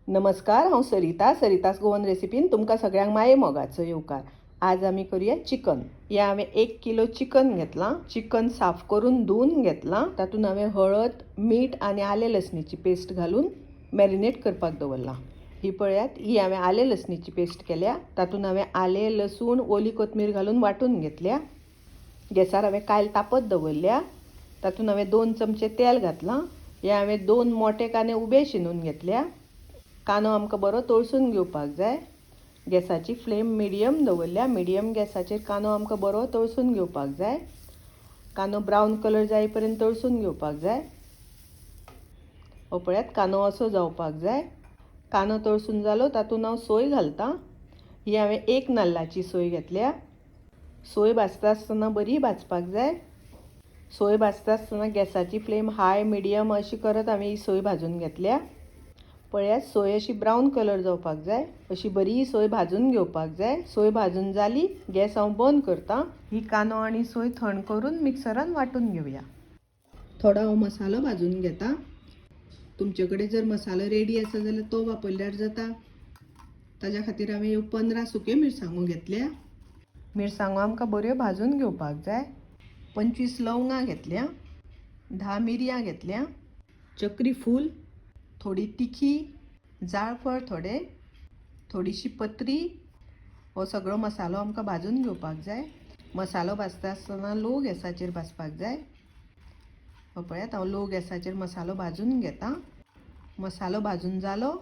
नमस्कार, हांव सरिता. सरितास गोवन रेसिपीन तुमकां सगळ्यांक माये मोगाचो येवकार. आज आमी करूया चिकन. हें हांवें 1 किलो चिकन घेतलां. चिकन साफ करून धुवन घेतलां. तातूंत हांवें हळद, मीठ आनी आलें लसणीची पेस्ट घालून मॅरिनेट करपाक दवरलां. ही पळयात, ही हांवें आलें लसणीची पेस्ट केल्या. तातूंत हांवें आलें, लसूण, ओली कोथमीर घालून वांटून घेतल्या. गॅसार हांवें कायल तापत दवरल्या. तातूंत हांवें 2 चमचे तेल घातलां. हे हांवें 2 मोटे कांदे उबे शिनून घेतल्या. कांदो आमकां बरो तळसून घेवपाक जाय. गॅसाची फ्लेम मिडियम दवरल्या. मिडियम गॅसाचेर कांदो आमकां बरो तळसून घेवपाक जाय. कांदो ब्रावन कलर जाय पर्यंत तळसून घेवपाक जाय. हो पळयात, कांदो असो जावपाक जाय. कांदो तळसून जालो, तातूंत हांव सोय घालतां. ही हांवें 1 नाल्लाची सोय घेतल्या. सोय भाजता आसतना बरी भाजपाक जाय. सोय भाजता आसतना गॅसाची फ्लेम हाय, मिडियम अशी करत हांवें ही सोय भाजून घेतल्या. पळयात, सोय अशी ब्रावन कलर जावपाक जाय. अशी बरी सोय भाजून घेवपाक जाय. सोय भाजून जाली, गॅस हांव बंद करतां. ही कांदो आनी सोय थंड करून मिक्सरान वांटून घेवया. थोडो हांव मसालो भाजून घेता. तुमचे कडेन जर मसालो रेडी आसा जाल्यार तो वापरल्यार जाता. ताज्या खातीर हांवें ह्यो 15 सुक्यो मिरसांगो घेतल्या. मिरसांगो आमकां बऱ्यो भाजून घेवपाक जाय. 25 लवंगां घेतल्या, 10 मिरयां घेतल्या, चक्री फूल, थोडी तिखी, जाळफळ थोडे, थोडीशी पत्री. हो सगळो मसालो आमकां भाजून घेवपाक जाय. मसालो भाजता आसतना लो गॅसाचेर भाजपाक जाय. हो पळयात, हांव लो गॅसाचेर मसालो भाजून घेता. मसालो भाजून जालो,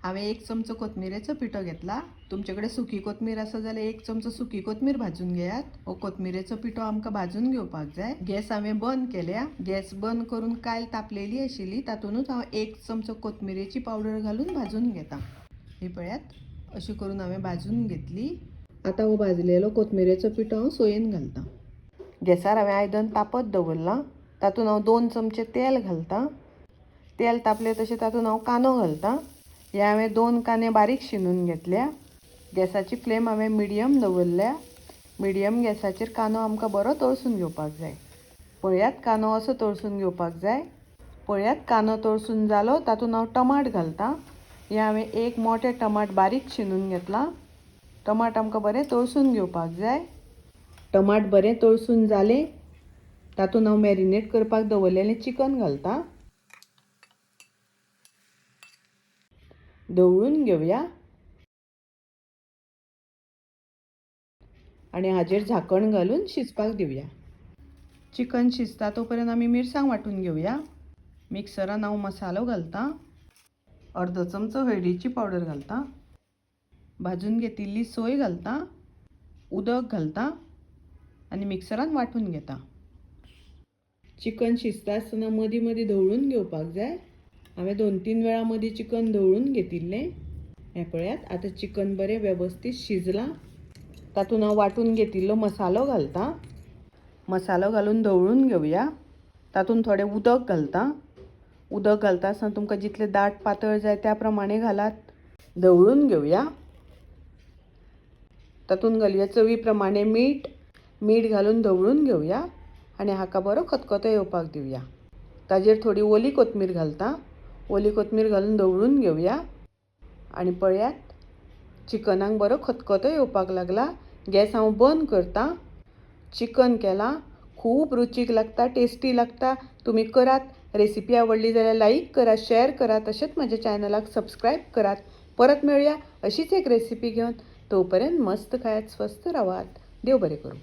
हांवें 1 चमचो कोथमिरेचो पिठो घेतला. तुमचे कडेन सुकी कोथमीर आसा जाल्यार 1 चमचो सुकी कोथमीर भाजून घेयात. हो कोथमिरेचो पिठो आमकां भाजून घेवपाक जाय. गॅस हांवें बंद केल्या. गॅस बंद करून कायल तापलेली आशिल्ली, तातूंतच हांव 1 चमचो कोथमिरेची पावडर घालून भाजून घेता. ही पळयात, अशी करून हांवें भाजून घेतली. आतां हो भाजलेलो कोथमिरेचो पिठो हांव सोयेन घालतां. गॅसार हांवें आयदन तापत दवरलां. तातूंत हांव 2 चमचे तेल घालतां. तेल तापलें तशें तातूंत हांव कांदो घालतां. हे हांवें 2 कांदे बारीक शिनून घेतल्या. गॅसाची फ्लेम हांवें मिडियम दवरल्या. मिडियम गॅसाचेर कांदो आमकां बरो तळसून घेवपाक जाय. पळयात, कांदो असो तळसून घेवपाक जाय. पळयात, कांदो तळसून जालो, तातूंत हांव टमाट घालतां. हे हांवें 1 मोठें टमाट बारीक शिनून घेतलां. टमाट आमकां बरें तळसून घेवपाक जाय. टमाट बरें तळसून जालें, तातूंत हांव मॅरिनेट करपाक दवरलेलें चिकन घालतां. धवळून घेवया आनी हाजेर झाकण घालून शिजपाक दिवया. चिकन शिजता तो पर्यंत आमी मिरसांग वांटून घेवया. मिक्सरान हांव मसालो घालतां. अर्दो चमचो हळदीची पावडर घालतां. भाजून घेतिल्ली सोय घालतां. उदक घालतां आनी मिक्सरान वांटून घेता. चिकन शिजता आसतना मदीं मदीं धवळून घेवपाक जाय. हांवें 2-3 वेळा मदीं चिकन धवळून घेतिल्लें. हें पळयात, आतां चिकन बरें वेवस्थीत शिजलां. तातूंत हांव वांटून घेतिल्लो मसालो घालतां. मसालो घालून धवळून घेवया. तातूंत थोडें उदक घालतां. उदक घालता आसतना तुमकां जितलें दाट पातळ जाय त्या प्रमाणे घालात. धवळून घेवया. तातूंत घालुया चवी प्रमाणे मीठ. मीठ घालून धवळून घेवया आनी हाका बरो खतखतो येवपाक दिवया. ताजेर थोडी ओली कोथमीर घालतां. ओली कोथमीर घालून धवळून घेवया. आनी पळयात, चिकनाक बरो खतखतो येवपाक लागला. गॅस हांव बंद करतां. चिकन केलां, खूब रुचीक लागता, टेस्टी लागता. तुमी करात. रेसिपी आवडली जाल्यार लायक करात, शेअर करात, तशेंच म्हज्या चॅनलाक सबस्क्रायब करात. परत मेळया अशीच एक रेसिपी घेवन. तो पर्यंत मस्त खायात, स्वस्थ रावात. देव बरें करूं.